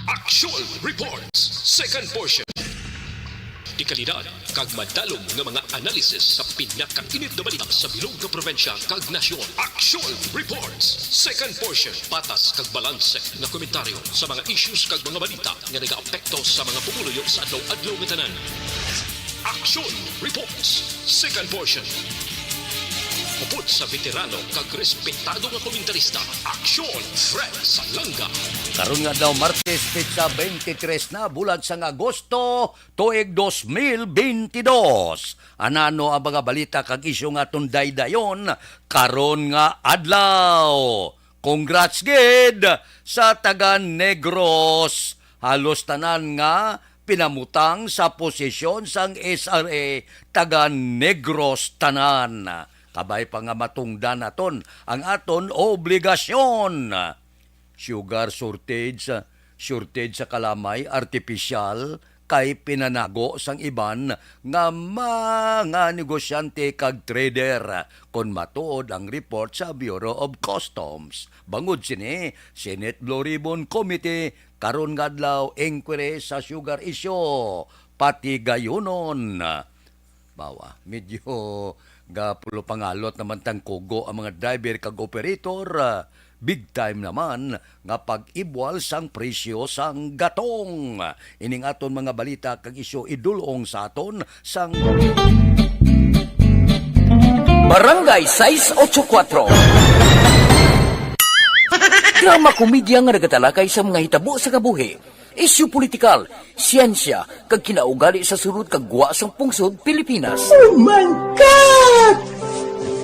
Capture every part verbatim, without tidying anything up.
Action Reports, second portion. Dekalidad kag madalom nga mga analysis sa pinakainit nga balita sa bilog nga probinsya kag nasyon. Action Reports, second portion. Patas kag balanse nga komentaryo sa mga issues kag mga balita nga nagaapekto sa mga pumuluyo sa adlaw-adlaw nga tanan. Action Reports, second portion. Upod sa veterano kag respetado nga komentarista, Action Fred Salanga. Karon nga daw Martes, petsa twenty-three na, bulan sang Agosto, tuig dos mil bentidós. Anano ang mga balita kag isyu nga aton daydayon karon nga adlaw? Congrats gid sa taga Negros. Halos tanan nga pinamutang sa posisyon sang S R A, taga Negros tanan. Kabay pa nga matungdan naton ang aton obligasyon. Sugar shortage, shortage sa kalamay, artificial, kay pinanago sang iban nga mga negosyante kag trader, kon matuod ang report sa Bureau of Customs. Bangod sini, Senate Blue Ribbon Committee karon nga adlaw inquiry sa sugar issue, pati gayunon. Bawa, medyo gapulo pangalot naman tang kugo ang mga driver kag operator. Ah, big time naman nga pag-ibwal sang presyo sang gatong. Ining aton mga balita kag isyu idulong sa aton sang Barangay sais ocho kuatro. Drama komedya nga nagatalakay sa mga hitabo sa kabuhi, isyu politikal, siyensya, kag kinaugali sa sulod kag gwa sang pungsod Pilipinas. Oh my God!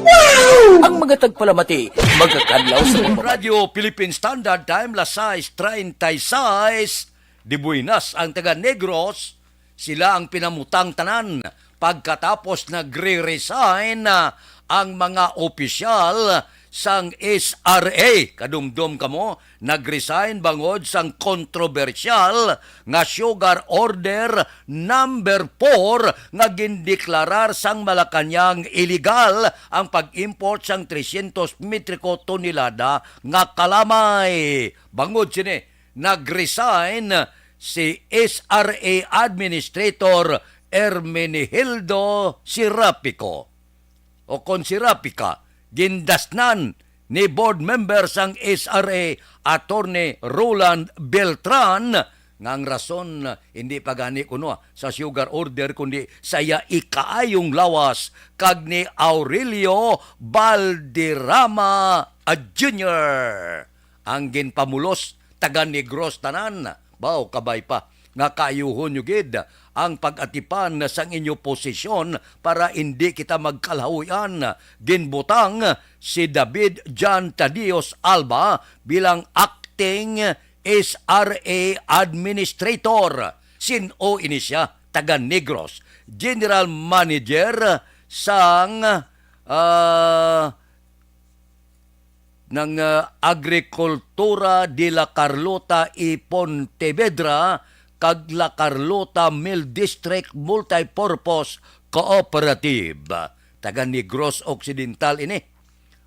Wow! Ang mga tagpalamati magakadlaw sa mga Radyo Philippine Standard Time, las sais treinta y seis. Dibuenas ang taga Negros, sila ang pinamutang tanan pagkatapos nagre-resign, ah, ang mga opisyal sang S R A. Kadumdom kamo, nag-resign bangod sang kontrobersyal nga Sugar Order number four nga gindeklarar sang Malacañang iligal ang pag-import sang trescientos metriko tonelada nga kalamay. Bangod sini, nag-resign si S R A Administrator Ermenegildo Serapico, o kon Serapica, gindasnan ni board member sang S R A, Attorney Roland Beltran, nga ang rason, hindi pa gani kuno sa sugar order, kundi sa iya ikaayong lawas kag ni Aurelio Valderrama, ah, Junior ang ginpamulos, taga Negros tanan. Baw, kabay pa nga kaayuhon nyo gid ang pag-atipan sang inyo posisyon para indi kita magkalahuyan. Ginbutang si David John Tadios Alba bilang acting S R A administrator. Sin-o ini sia, taga Negros, general manager sang, ah, ng, ah, Agricultura de la Carlota y Pontevedra kag La Carlota Mill District Multipurpose Cooperative. Taga Negros Occidental ini.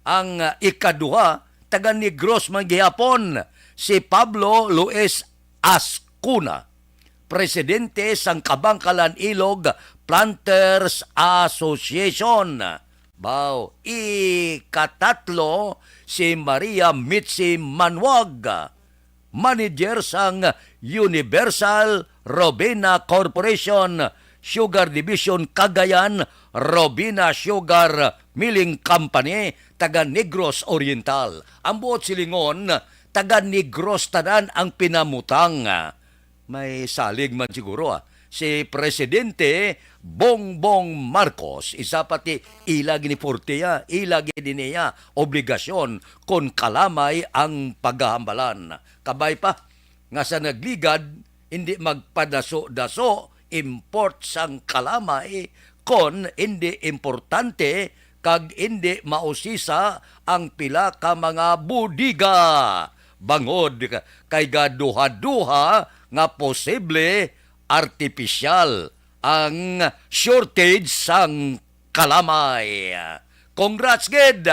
Ang, ah, ikaduha, taga Negros man gihapon, si Pablo Luis Ascuna, presidente sang Kabangkalan Ilog Planters Association. Baw, ikatatlo, si Maria Mitzi Manuag, manager sang Universal Robina Corporation, Sugar Division Cagayan, Robina Sugar Milling Company, taga Negros Oriental. Ang buot silingon, taga Negros tanan ang pinamutang. May salig man siguro, ah, si Presidente Bongbong Marcos, isa pati ila gini forte, ah, ila gini niya obligasyon kon kalamay ang paghahambalan. Kabay pa nga sa nagligad, hindi magpadaso-daso import sang kalamay kon hindi importante kag indi mausisa ang pila ka mga bodega, bangod kay gaduha-duha nga posible artipisyal ang shortage sang kalamay. Congrats gid!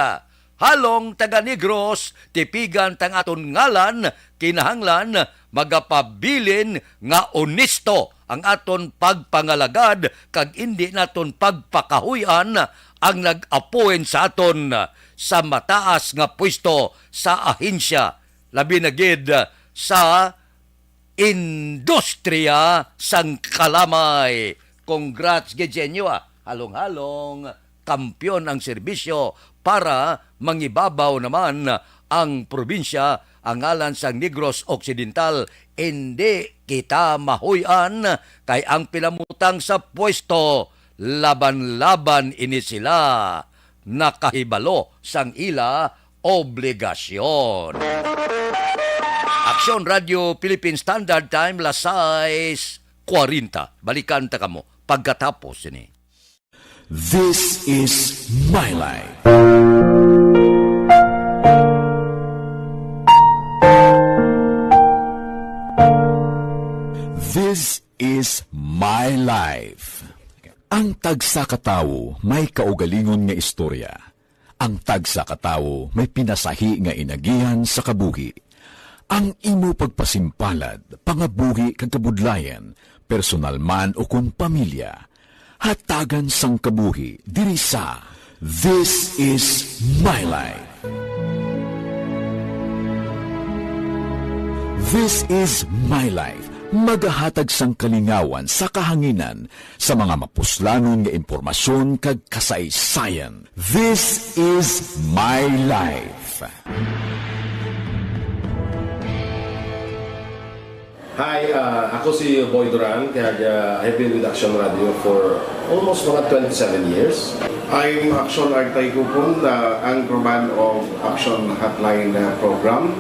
Halong taga Negros, tipigan tang aton ngalan, kinahanglan Magapabilin nga onesto ang aton pagpangalagad kag indi naton pagpakahuy-an ang nag-appoint sa aton sa mataas nga pwesto sa ahensya, labi na gid sa industriya sang kalamay. Congrats gid sa inyo, ah. Halong-halong, kampiyon ang serbisyo para mangibabaw naman ang probinsya, ang ngalan sang Negros Occidental. Indi kita mahuy-an, kay ang pinamutang sa pwesto, laban-laban ini sila. Nakahibalo sang ila obligasyon. Aksyon Radio Philippine Standard Time, las sais kwarenta. Balikan ta kamo pagkatapos sini. This is My Life. This is My Life. Ang tagsa ka tawo may kaugalingon nga istorya. Ang tagsa ka tawo may pinasahi nga inagihan sa kabuhi. Ang imo pagpasimpalad, pangabuhi kag kabudlayan, personal man o kon pamilya, hatagan sang kabuhi diri sa This Is My Life. This Is My Life, magahatag sang kalingawan sa kahanginan sa mga mapuslanon nga impormasyon kag kasaysayan. This is my life. Hi, ah, ako si Boy Duran, kag, ah, I've been with Action Radio for almost mga twenty-seven years. I'm Action Artay Kupon, the anchorman of Action Hotline, uh, program.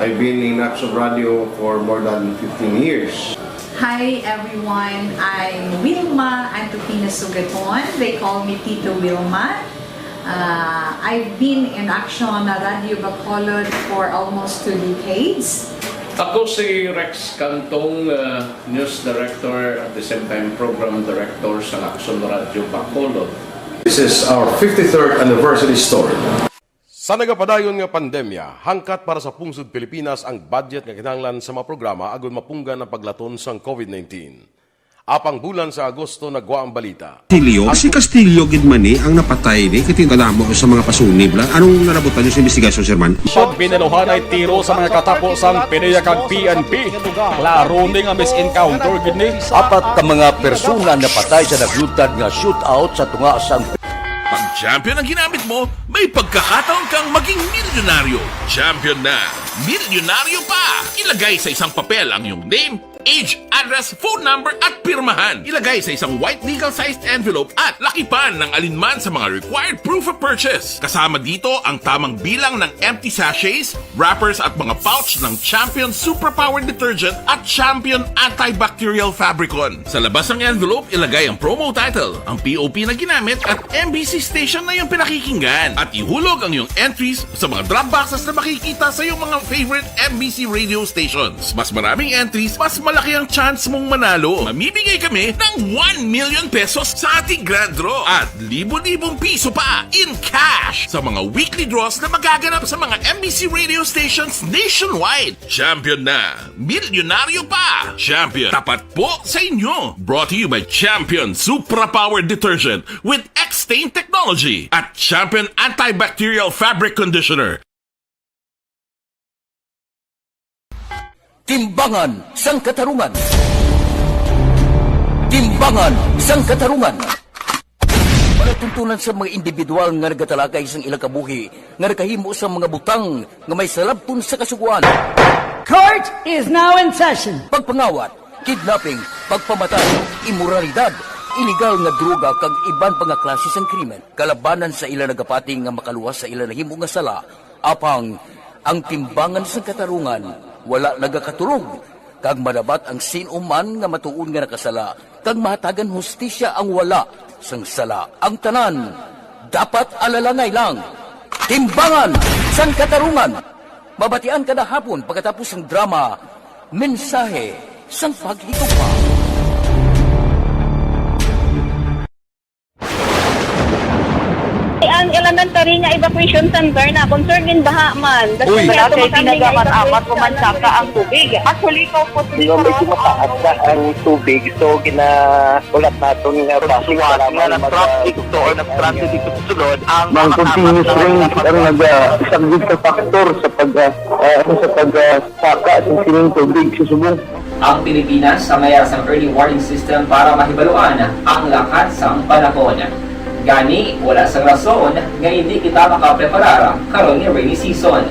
I've been in Action Radio for more than fifteen years. Hi everyone, I'm Wilma Antupina Sugaton. They call me Tito Wilma. Uh, I've been in Action Radio Bacolod for almost two decades. Ako si Rex Cantong, uh, news director at the same time program director sa Action Radio Bacolod. This is our fifty-third anniversary story. Sa nagapadayon nga pandemya, hangkat para sa pungsod Pilipinas ang budget nga kinahanglan sa mga programa agud mapunggan ang paglaton sang COVID nineteen. Apang bulan sa Agosto nagwa ang balita. Castillo, si Castillo gid man ni ang napatay ni, kay kadamo sa mga pasunib lang. Anong nalabutan niyo sa investigasyon, Sir Man? Pag binaluhanay tiro sa mga katapo sang PDEA kag P N P, klaro ni nga mis-encounter gid ni. Apat ka mga persona napatay sa nagluntad nga shootout sa tunga sang Pag champion ang ginamit mo, may pagkakataon kang maging milyonaryo. Champion na, milyonaryo pa! Ilagay sa isang papel ang iyong name, age, address, phone number, at pirmahan. Ilagay sa isang white legal-sized envelope at lakipan ng alinman sa mga required proof of purchase. Kasama dito ang tamang bilang ng empty sachets, wrappers, at mga pouch ng Champion Superpower Detergent at Champion Antibacterial Fabricon. Sa labas ng envelope, ilagay ang promo title, ang P O P na ginamit, at M B C station na iyong pinakikinggan. At ihulog ang iyong entries sa mga drop boxes na makikita sa iyong mga favorite M B C radio stations. Mas maraming entries, mas malaki ang chance mong manalo. Mamimigay kami ng one million pesos sa ating grand draw at libo-libong piso pa in cash sa mga weekly draws na magaganap sa mga M B C radio stations nationwide. Champion na! Milyonaryo pa! Champion, tapat po sa inyo! Brought to you by Champion Supra Power Detergent with X-Stain Technology at Champion Antibacterial Fabric Conditioner. Timbangan sang Katarungan. Timbangan sang Katarungan. Palatuntunan sa mga individual nga nagatalakay sang ilang kabuhi nga nakahimo sang mga butang nga may salabton sa Kasugoan. Court is now in session. Pagpangawat, kidnapping, pagpamatay, imoralidad, iligal nga droga kag iban pa nga klase sang krimen kalabanan sa ila nagapati nga makaluwas sa ila nahimo nga sala. Apang ang Timbangan sang Katarungan wala nagakaturog, kag madabat ang sin-o man nga matuod nga nakasala, kag mahatagan hustisya ang wala sang sala. Ang tanan dapat alalangay lang. Timbangan sang Katarungan. Mabatian kada hapon pagkatapos sang drama, Mensahe sang Paghigugma. Ang ilang Ang tari nga evacuation center na, concern din baha man. Uy. Wala kay tinaga man amat ko man saka ang tubig. Actually, ko po Yung medyo mataas na ang tubig, so ginaulat naton nga basi Suwat nga nag-traffic to or nag-transit dito sa sulod ang Mang mga continuous tapat na rain ang mga naga-, isang big factor sa pag, ah, ah, sa pag, ah, saka sa sining tubig sa subong. Ang Pilipinas sa mayara sang early warning system para mahibaluan ang lakat sang panahon. Gani, wala sang rason nga hindi kita makapreparar karon nga rainy season.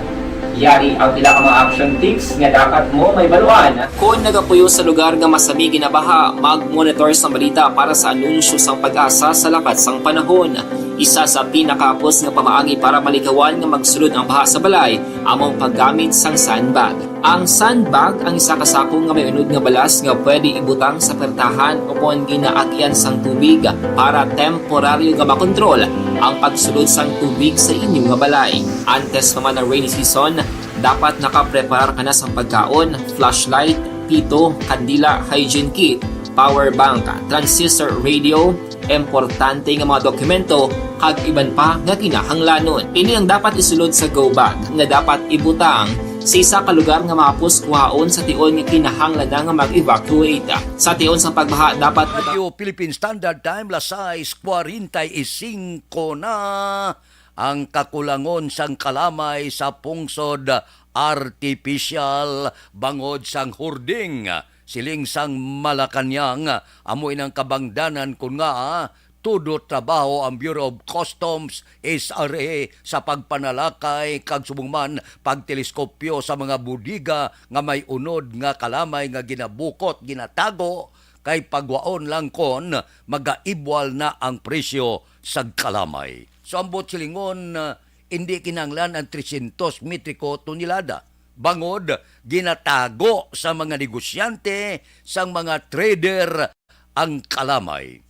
Yari ang pila ka mga action tips nga dapat mo mahibaluan. Kon nagapuyo sa lugar nga masami ginabaha, mag-monitor sang balita para sa anunsyo sang PAGASA sa lakat sang panahon. Isa sa pinakahapos nga pamaagi para maligawan nga magsulod ang baha sa balay amo ang paggamit sang sandbag. Ang sandbag ang isa ka sako nga may unod nga balas nga pwede ibutang sa pertahan ukon ginaagyan sang tubig para temporaryo nga makontrol ang pagsulod sang tubig sa inyo nga balay. Antes pa man ang rainy season, dapat nakapreparar ka na sang pagkaon, flashlight, pito, kandila, hygiene kit, power bank, transistor radio, importante nga mga dokumento, kag iban pa nga kinahanglanon. Ini ang dapat isulod sa go bag nga dapat ibutang sa isa ka lugar nga mahapos kuhaon sa tion nga kinahanglan na nga mag-evacuate. Sa tion sang pagbaha, dapat Radyo Philippine Standard Time, las sais cuarenta y cinco na. Ang kakulangon sang kalamay sa pungsod artificial bangod sang hoarding, siling sang Malacañang, amo inang kabangdanan kon nga tudo trabaho ang Bureau of Customs, S R A, sa pagpanalakay kag subong man pagteleskopyo sa mga bodega nga may unod nga kalamay nga ginabukot, ginatago, kay pagwaon lang kon magaibwal na ang presyo sa kalamay. So, ambot silingon, ah, indi kinahanglan ang trescientos metriko tonelada. Bangod, ginatago sa mga negosyante, sang mga trader ang kalamay.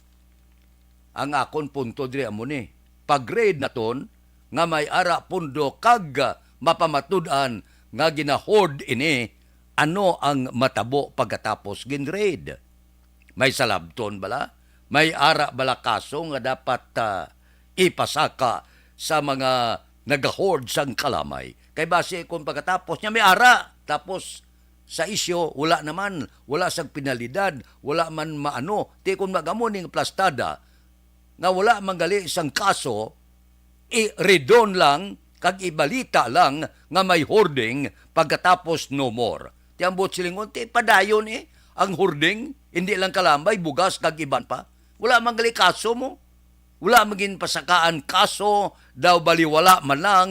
Ang akon punto diri amo ni, pag-raid naton nga may ara pundo kag mapamatud-an nga gina-hoard ini, ano ang matabo pagkatapos gin-raid? May salabton bala? May ara bala kaso nga dapat, ah, ipasaka sa mga nagahord sang kalamay? Kay basi kung pagkatapos niya may ara, tapos sa isyu, wala naman, wala sang penalidad, wala man maano. Ti kun magamo ning plastada, nga wala man gali sang kaso, i-redon lang kag ibalita lang nga may hoarding, pagkatapos no more. Ti ambot silingon, ti padayon, eh, ang hoarding, hindi lang kalamay, bugas kag iban pa. Wala man gali kaso mo. Wala man gin pasakaan kaso, daw baliwala man lang,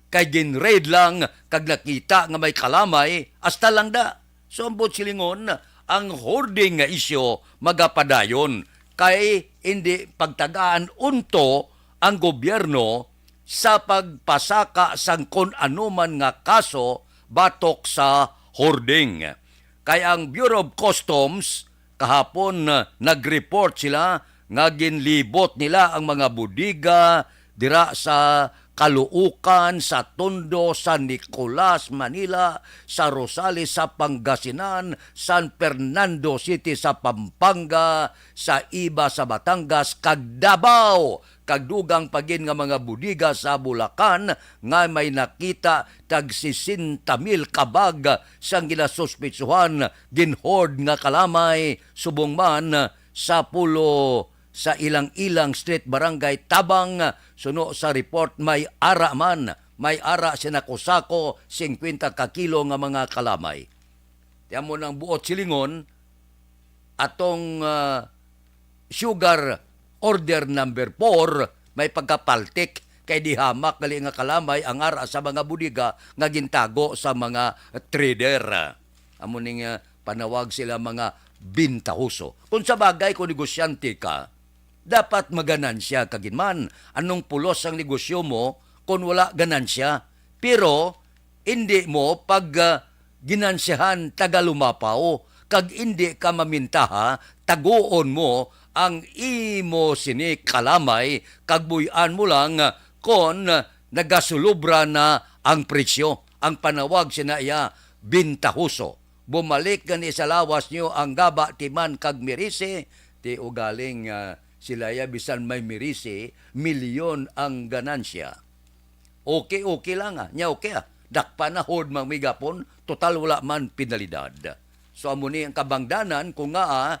kay gin-raid lang kag nakita nga may kalamay, hasta lang da. So, ambot silingon, ang hoarding nga isyu magapadayon kay indi pagtagaan unto ang gobyerno sa pagpasaka sang kon anuman nga kaso batok sa hoarding. Kay ang Bureau of Customs kahapon, ah, nag-report sila nga ginlibot nila ang mga bodega dira sa Caloocan, sa Tondo, San Nicolas, Manila, sa Rosales, sa Pangasinan, San Fernando City, sa Pampanga, sa Iba, sa Batangas, kag Davao, kag dugang pa gid nga mga bodega sa Bulacan nga may nakita tag sesenta mil ka bag sang ginasuspetsuhan gin-hoard nga kalamay, subong man sa pulo sa Ilang-Ilang Street, Barangay Tabang, suno sa report may ara man, may ara sinako-sako, singkwenta ka kilo nga mga kalamay. Ti amo nang buot silingon, atong, ah, sugar order number four, may pagkapaltik kay di hamak gali nga kalamay ang ara sa mga bodega nga gintago sa mga trader. Amo ning, ah, panawag sila mga bintahoso. Kung sa bagay, kung negosyante ka, dapat maganansya ka gid man. Anong pulos ang negosyo mo kung wala ganansya? Pero indi mo pag, ah, ginansyahan tagalumapaw, kag indi ka mamintaha, taguon mo ang imo sini kalamay, kag buy-an mo lang kon nagasulobra na ang presyo. Ang panawag sina iya, bintahoso. Bumalik gani sa lawas niyo ang gaba, timan, kag mirisi, ti ugaling, ah, Sila ya bisan may mirisi, milyon ang ganansya. Okay, okay lang, ah. Nya okay, ah. Dakpa na, hold man mi gapon, total wala man penalidad. So, amo ni ang kabangdanan kung nga, ah,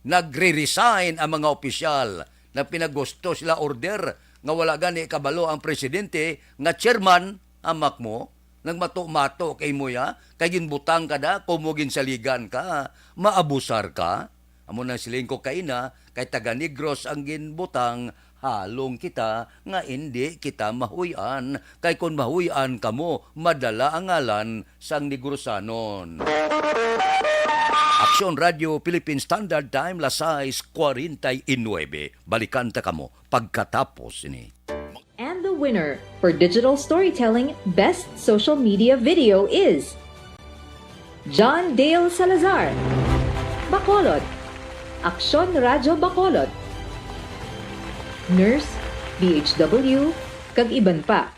nagre-resign ang mga opisyal. Nagpinagusto sila order nga wala gani kabalo ang presidente nga chairman, amak mo, nagmato-mato kay mo ya, kay ginbutang ka da, kumo ginsaligan ka, maabusar ka. Amo nang siling ko kaina, kay taga Negros ang ginbutang, halong kita nga indi kita mahuy-an, kay kon mahuy-an kamo, madala ang ngalan sang Negrosanon. Aksyon Radio Philippine Standard Time, las sais cuarenta y nueve. Balikan ta kamo pagkatapos ni. And the winner for digital storytelling best social media video is John Dale Salazar, Bacolod, Aksyon Radyo Bacolod, Nurse, B H W, kag iban pa.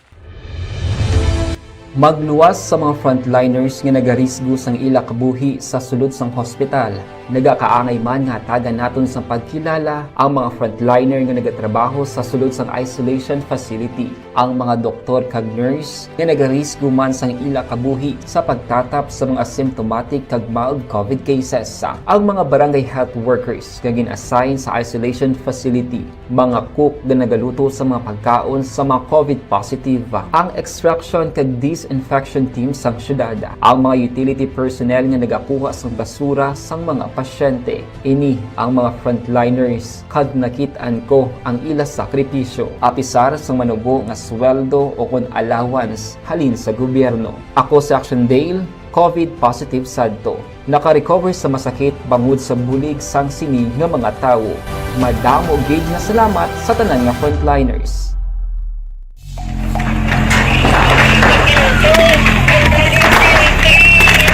Magluwas sa mga frontliners nga nagarisgo sang ila kabuhi sa sulod sang hospital. Nagakaangay man nga hatagan naton sang pagkilala ang mga frontliner nga nagatrabaho sa sulod sang isolation facility, ang mga doktor kag nurse nga nagarisgo man sang ila kabuhi sa pagtatap sa mga asymptomatic kag mild covid cases, ang mga barangay health workers nga gin-assign sa isolation facility, mga cook nga nagaluto sa mga pagkaon sa mga covid positive, ang extraction kag disinfection team sang syudad, ang mga utility personnel nga nagakuha sang basura sang mga pasyente. Ini ang mga frontliners, kag nakit-an ko ang ila sakripisyo. Apisar sang manubo nga sweldo o kon allowance halin sa gobyerno. Ako si Action Dale, covid positive sadto. Naka-recover sa masakit bangod sa bulig sang sini nga mga tawo. Madamo gid nga salamat sa tanan nga frontliners.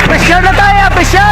Pressure na tayo! Pressure!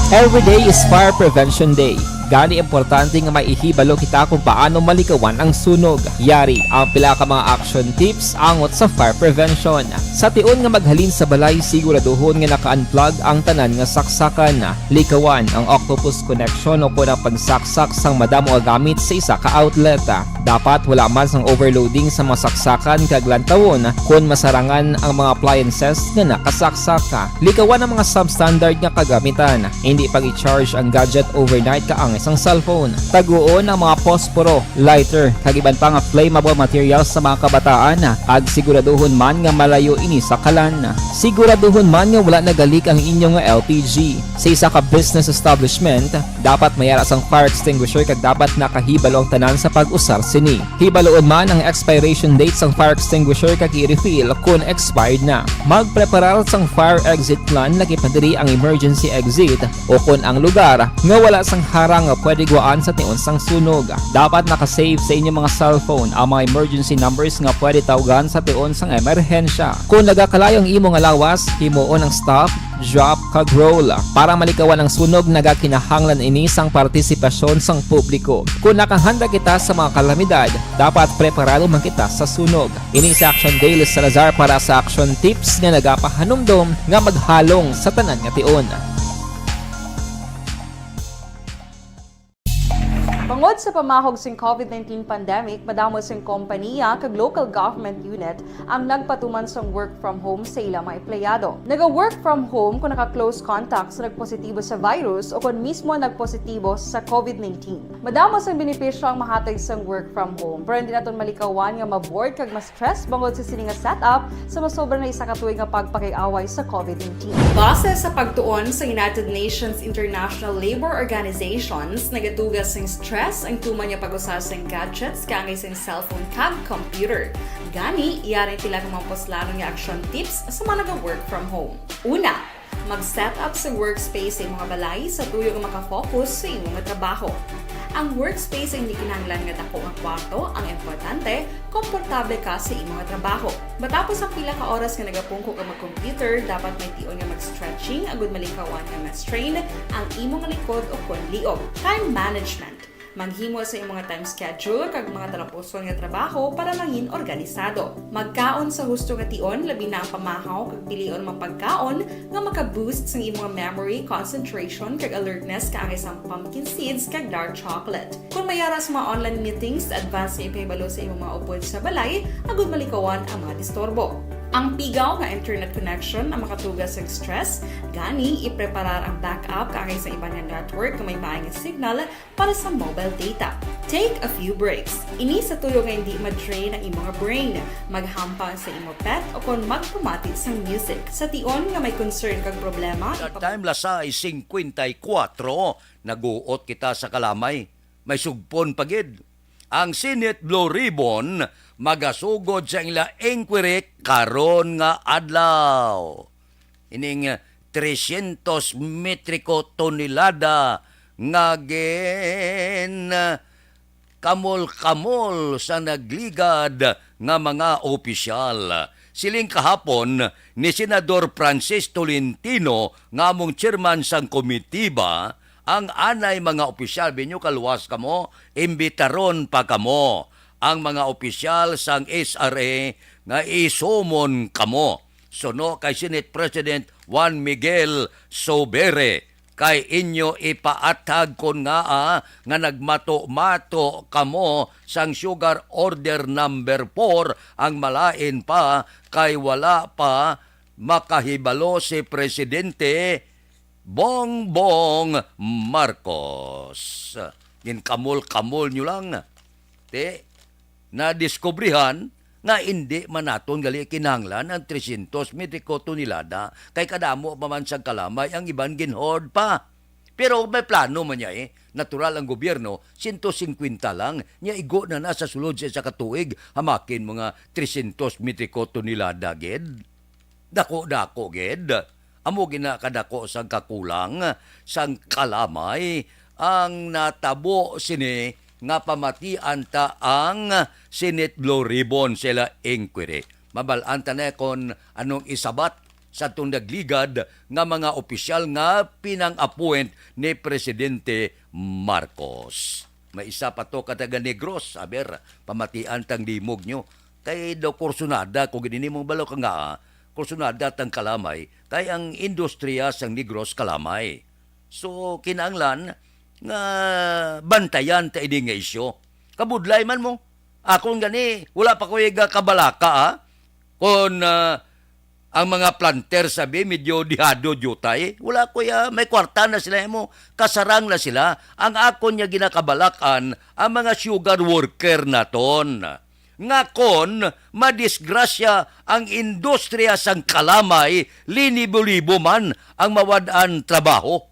Every day is Fire Prevention Day. Gani, importante nga may ihibalo kita kung paano malikawan ang sunog. Yari ang pila ka mga action tips angot sa fire prevention. Sa tion nga maghalin sa balay, siguraduhon nga naka-unplug ang tanan nga saksakan. Likawan ang octopus connection o kon ang pagsaksak sang madamo nga gamit sa isa ka outlet. Dapat wala man sang overloading sa mga saksakan kag lantawon kon masarangan ang mga appliances nga nakasaksak. Likawan ang mga substandard nga kagamitan. Indi pag-i-charge ang gadget overnight kaangay sang cellphone. Taguon ang mga posporo, lighter, kag iban pa nga flammable materials sa mga kabataan, kag siguraduhon man nga malayo ini sa kalan. Siguraduhon man nga wala nagalik ang inyo nga L P G. Sa isa ka business establishment, dapat may ara sang fire extinguisher kag dapat nakahibalo ang tanan sa pag-usar sini. Hibaluon man ang expiration date sang fire extinguisher kag i-refill kon expired na. Magpreparar sang fire exit plan, laki pa diri ang emergency exit o kon ang lugar nga wala sang harang nga pwede gwaan sa tion sang sunog. Dapat naka-save sa inyo mga cellphone ang mga emergency numbers nga pwede tawgan sa tion sang emerhensya. Kon nagakalayo ang imo nga lawas, himuon ang stop, drop, kag roll. Para malikawan ang sunog, nagakinahanglan ini sang partisipasyon sang publiko. Kon nakahanda kita sa mga kalamidad, dapat preparado man kita sa sunog. Ini si Action Dale Salazar para sa Action Tips nga nagapahanumdom nga maghalong sa tanan nga tion. Bangod sa pamahog sing covid nineteen pandemic, madamo sing kompaniya kag local government unit ang nagpatuman sang work from home sa ila mga empleyado. Naga-work from home kung naka-close contact sa nagpositibo sa virus o kon mismo nagpositibo sa covid nineteen. Madamo sang benepisyo ang mahatag sang work from home, pero hindi naton malikawan nga ma-bored kag ma-stress bangod sa sini nga setup sa masobra na isa ka tuig nga pagpakig-away sa covid nineteen. Base sa pagtuon sa United Nations International Labor Organizations, nagaduga sing stress ang tuman nga pag-usa sing gadgets kaangay sing cellphone kag computer. Gani, yari ang pila ka mga puslanon nga action tips sa mga naga-work from home. Una, mag-set up sa workspace sa imong balay sa tuyo nga makafocus sa imo nga trabaho. Ang workspace ay hindi kinahanglan nga dako nga kwarto, ang importante, komportable ka sa imo nga trabaho. Matapos ang pila ka oras nga nagapungko ka mag-computer, dapat may tion nga mag-stretching agud malikawan nga ma-strain ang imo nga likod o kon liog. Time management. Maghimo sa imong mga time schedule kag mga talapuson nga trabaho para mangin organisado. Magkaon sa husto nga tion, labi na ang pamahaw kag pilion mga pagkaon nga maka-boost sa imong memory, concentration, kag alertness kaangay sang pumpkin seeds kag dark chocolate. Kung may ara sa mga online meetings, advance nga ipahibalo sa imong mga upod sa balay agud malikawan ang mga disturbo. Ang pigaw nga internet connection ang makatuga sa stress, gani ipreparar ang backup kaangay sa iban nga network nga may maay nga signal para sa mobile data. Take a few breaks. Ini sa tuyo nga hindi ma-drain ang imo nga brain. Maghampang sa imo pet o kon magpamati sang music. Sa tion nga may concern kag problema, Sa time lasay singkwenta y kuwatro, naguot kita sa kalamay. May sugpon pa gid. Ang Senate Blue Ribbon magasugod sa ila inquiry karon nga adlaw. Ining tresyentos metriko tonelada nga gin kamol-kamol sa nagligad nga mga opisyal. Siling kahapon ni Senador Francis Tolentino nga among chairman sang komitiba, ang anay mga opisyal, binyo kaluwas kamo, imbitaron pa kamo ang mga opisyal sang S R A nga isumon kamo. Suno kay Senate President Juan Miguel Sobere, kay inyo ipaathag kon ngaa nga nagmato-mato kamo sang Sugar Order Number four ang malain pa, kay wala pa makahibalo si Presidente Bongbong Marcos. Ginkamol-kamol nyo lang. Ti, nadiskubrihan nga indi man naton gali kinahanglan ang tresyentos metriko tonelada, kay kadamo pa man sang kalamay ang iban gin-hoard pa. Pero may plano man niya, eh. Natural ang gobyerno, siyento singkwenta lang, nya igo na na sa sulod sa isa ka tuig, hamakin mga tresyentos metriko tonelada gid. Dako-dako gid. Amo gina kadako sang kakulang sang kalamay ang natabo sini nga pamatian ta ang Senate Blue Ribbon sila inquiry. Mabal-an ta na kon anong isabat sa atong nagligad nga mga opisyal nga pinang-appoint ni Presidente Marcos. May isa pa to ka taga Negros, aber, pamatian tang limog nyo. Kay daw kursunada, kung gini mong balo ka nga, kursunada tang kalamay, kay ang industriya sang Negros kalamay. So, kinahanglan nga bantayan ta ini nga isyu. Kabudlay man mo. Akon gani, wala pa ko iga kabalaka, ah. Kung, ah, ang mga planter sabi, medyo dihado diutay. Wala ko ya, may kwarta na sila mo, kasarang na sila. Ang akon niya ginakabalakan, ang mga sugar worker naton. Nga kon madisgrasya ang industriya sang kalamay, linibo-libo man ang mawad-an trabaho.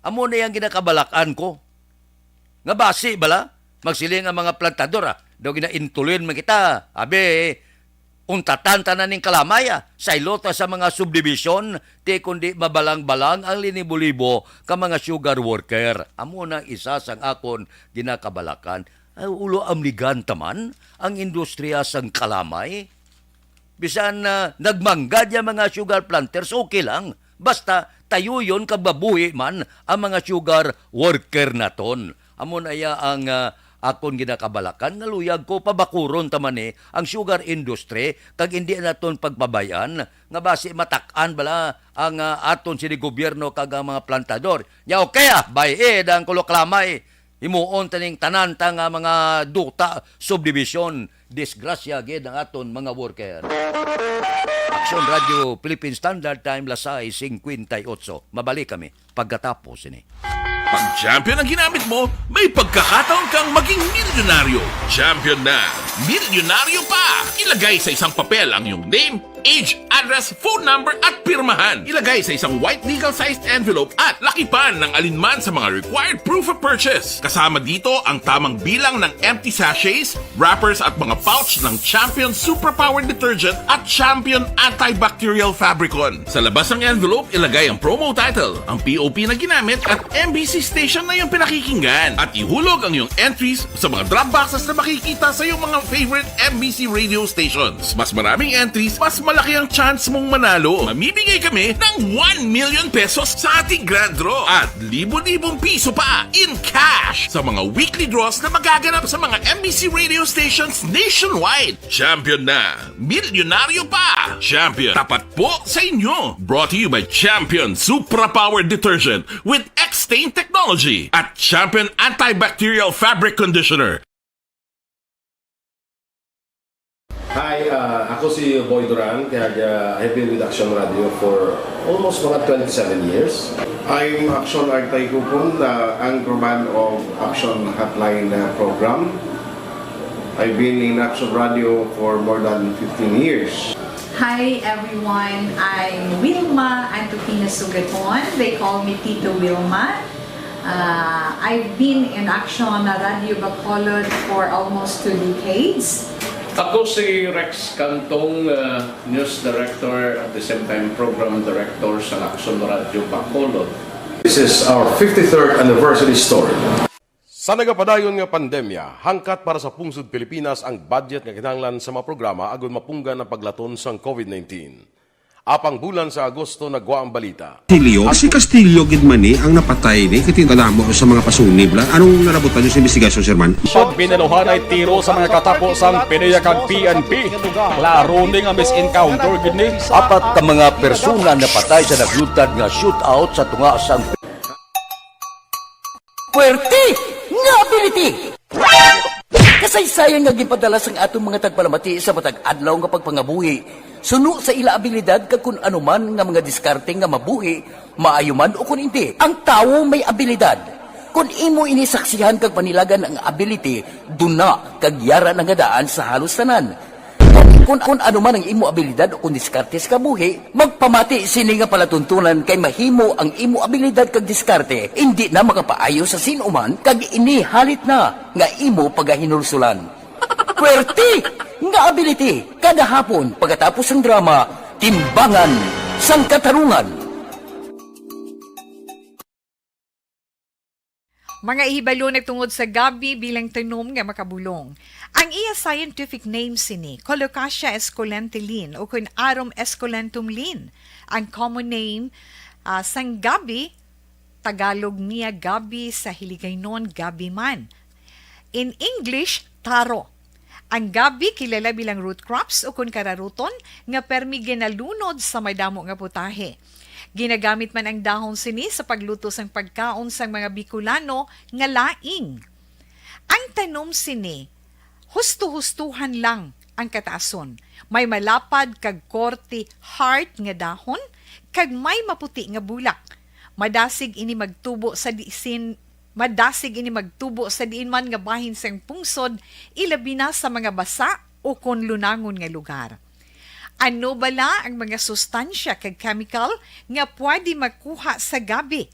Amo na yang ginakabalakan ko. Nga basi bala, magsiling ang mga plantador, ah, daw ginaintulin man kita. Abi, untatan ta na ning kalamay, ah, saylo ta sa mga subdivision, ti kundi mabalang-balang ang linibo-libo ka mga sugar worker. Amo na isa sang akon ginakabalakan. Ay, ulo amligan ta man ang industriya sang kalamay. Bisan, ah, nagmanggad ya mga sugar planters, okay lang. Basta tayuyon kag mabuhi man ang mga sugar worker naton. Amo na iya ang, ah, akon ginakabalakan nga luyag ko pabakuron ta man ni ang sugar industry kag indi naton pagpabay-an nga basi matak-an bala ang, ah, aton sini gobyerno kag ang mga plantador. Nya okay, ah, bay-i ang kulok lamay. Himuon ta ning tanan ta nga mga duta subdivision. Disgrasya gid ang aton mga worker. Aksyon Radio Philippine Standard Time, lasay singkwenta y otso. Mabalik kami pagkatapos sini. Pag champion ang ginamit mo, may pagkakataon kang maging milyonaryo. Champion na, milyonaryo pa! Ilagay sa isang papel ang iyong name, age, address, phone number at pirmahan. Ilagay sa isang white legal-sized envelope at lakipan ng alinman sa mga required proof of purchase. Kasama dito ang tamang bilang ng empty sachets, wrappers at mga pouch ng Champion Superpower Detergent at Champion Antibacterial Fabricon. Sa labas ng envelope, ilagay ang promo title, ang P O P na ginamit at M B C station na iyong pinakikinggan. At ihulog ang iyong entries sa mga drop boxes na makikita sa iyong mga favorite M B C radio stations. Mas maraming entries, mas Malaki ang chance mong manalo. Mamimigay kami ng one million pesos sa ating grand draw at libo-libong piso pa in cash sa mga weekly draws na magaganap sa mga M B C radio stations nationwide. Champion na! Milyonaryo pa! Champion, tapat po sa inyo! Brought to you by Champion Supra Power Detergent with X-Stain Technology at Champion Antibacterial Fabric Conditioner. Hi, ah, ako si Boy Duran, kag ah, I've been with Action Radio for almost mga twenty-seven years. I'm Action Artay Kupon, uh, anchorman of Action Hotline uh, program. I've been in Action Radio for more than fifteen years. Hi everyone, I'm Wilma Antokina Sugaton. They call me Tito Wilma. Uh, I've been in Action Radio Bacolod for almost two decades. Ako si Rex Cantong, uh, News Director at the same time Program Director sa Action Radio Bacolod. This is our fifty-third anniversary story. Sa nagapadayon nga pandemya, hangkat para sa pungsod Pilipinas ang budget nga kinahanglan sa mga programa agud mapunggan ang paglaton sang COVID nineteen. Apang bulan sa Agosto nagwa ang balita. Castillo, si Castillo gid man ni ang napatay ni, kay tinala mo sa mga pasunib la. Anong nalabutan niyo sa investigasyon, Sir Man? Sud, binaluhanay tiro sa mga katapo sang PDEA kag P N P. Klaro ni nga mis-encounter gid ni. Apat ka mga persona napatay sa nagluntad nga shootout sa tunga sang Puwerte nga ability! Kasaysayan nga ginpadala sang aton mga tagpalamati sa matag adlaw nga pagpangabuhi suno sa ila abilidad kag kun ano man nga mga diskarte nga mabuhi, maayo man o kun indi. Ang tawo may abilidad. Kun imo ini saksihan kag panilagan ang ability, duna kag yara na nga daan sa halos tanan. Kun, kun ano man ang imo abilidad o kun diskarte sa kabuhi, magpamati sini nga palatuntunan kay mahimo ang imo abilidad kag diskarte indi na makapaayo sa sin-o man kag ini halit na nga imo pagahinulsulan. Puwerte nga ability kada hapon pagkatapos sang drama, Timbangan sang Katarungan. Mga ihibalo nagtungod sa gabi bilang tanom nga makabulong. Ang iya scientific name sini, Colocasia esculenta Linn, ukon Arum esculentum Linn. Ang common name, ah, sang gabi, Tagalog niya gabi, sa Hiligaynon gabi man. In English, taro. Ang gabi kilala bilang root crops ukon kararuton nga permi ginalunod sa madamo nga putahe. Ginagamit man ang dahon sini sa pagluto sang pagkaon sang mga Bicolano nga laing. Ang tanom sini, husto-hustohan lang ang kataason. May malapad kag korte heart nga dahon kag may maputi nga bulak. Madasig ini magtubo sa disin Madasig ini magtubo sa diin man nga bahin sang pungsod, ilabi na sa mga basa ukon lunangon nga lugar. Ano bala ang mga sustansya kag chemical nga pwede makuha sa gabi?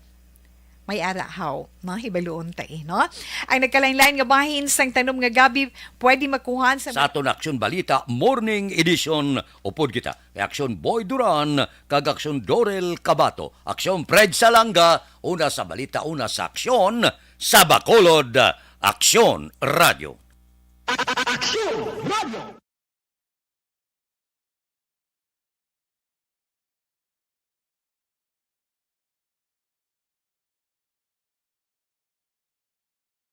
May ara haw, no? Hibaluon ta, eh, no? Ang nagkalain-lain nga bahin sang tanom nga gabi pwede makuha sa... Sa aton Aksyon Balita Morning Edition, upod kita kay Aksyon Boy Duran kag Aksyon Dorel Cabato, Aksyon Fred Salanga, una sa balita, una sa aksyon, sa Bacolod, Aksyon Radio. Aksyon Radio.